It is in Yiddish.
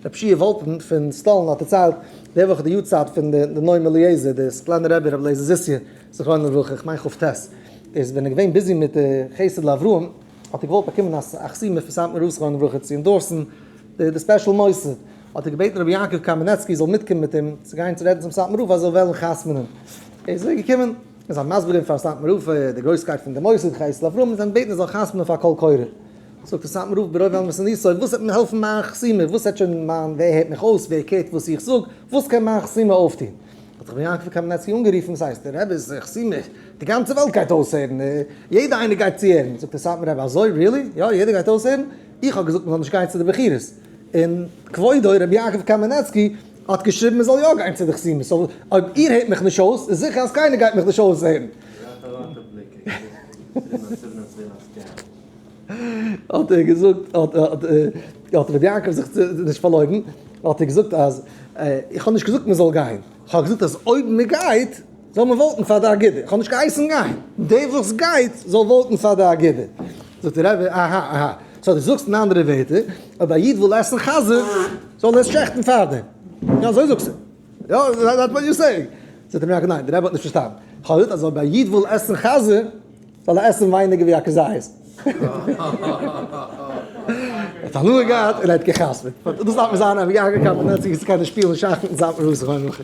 רבי שיע וואלפן פון סטאלין האט דערציילט די וואך די יארצייט פון די נועם אליעזר, די סקולענער רבי, רבי אליעזר זיסיא, זכרונו לברכה, איך מיין כ ט, איז ווען ער געווען busy מיט די חסד לאברהם, האט ער געוואלט באקומען א חתימה פון סאטמאר רב זכרונו לברכה צו endorse ן די special מוסד, האט ער געבעטן רבי יעקב קאמינעצקי זאל מיטקומען מיט אים צו גיין צו רעדן צום סאטמאר רב אז ער זאל וועלן חתמ'נען. ער איז געקומען און זיי האבן מסביר געווען פאר סאטמאר רב די גרויסקייט פון די מוסד חסד לאברהם און זיי האבן געבעטן ער זאל חתמ'נען פאר קול קורא. זאגט דער סאטמאר רב ברוב ענוותנותו, וואס וועט מיר העלפן מיין חתימה, וואס וועט שוין מיין, ווער הערט מיך אויס, ווער קערט וואס איך זאג, וואס קען מיין חתימה אויפטון? האט זיך רבי יעקב קאמינעצקי אנגערופן, וואס הייסט, דער רבי'ס חתימה, די גאנצע וועלט גייט אויסהערן, יעדער איינער גייט צוהערן. זאגט דער סאטמאר רבי, אזוי? really? יא, יעדער גייט אויסהערן? איך האב געזאגט מען זאל נישט גיין צו די בחירות, און כבודו רבי יעקב קאמינעצקי האט געשריבן מען זאל יא גיין צו די חתימות, so אויב איר הערט מיך נישט אויס, איז זיכער אז קיינער גייט מיך נישט אויסהערן. האט ער געזאגט, האט רבי יעקב זיך נישט פארלוירן, האט ער געזאגט אז איך האב נישט געזאגט מען זאל גיין, איך האב געזאגט אז אויב מען גייט זאל מען vote ן פאר די אגודה, איך האב נישט געהייסן גיין, דער וואס גייט זאל vote ן פאר די אגודה. זאגט דער רבי, אהא אהא, so דו זאגסט אין אנדערע ווערטער, אויב א איד וויל עסן חזיר, זאל ער עס שעכטן פארדעם. יא, אזוי זאגסטו. יא, that's what you saying. זאגט רבי יעקב, ניין, דער רבי האט נישט פארשטאנען. איך האב געזאגט אז אויב א איד וויל עסן חזיר, זאל ער עסן ווייניגער ווי א כזית. ער האט הנאה געהאט און ער האט גע'חתמ'עט. דאס דארף מען זיין רבי יעקב קאמינעצקי צו קענען שפילן שאך מיטן סאטמאר רב זכרונו לברכה.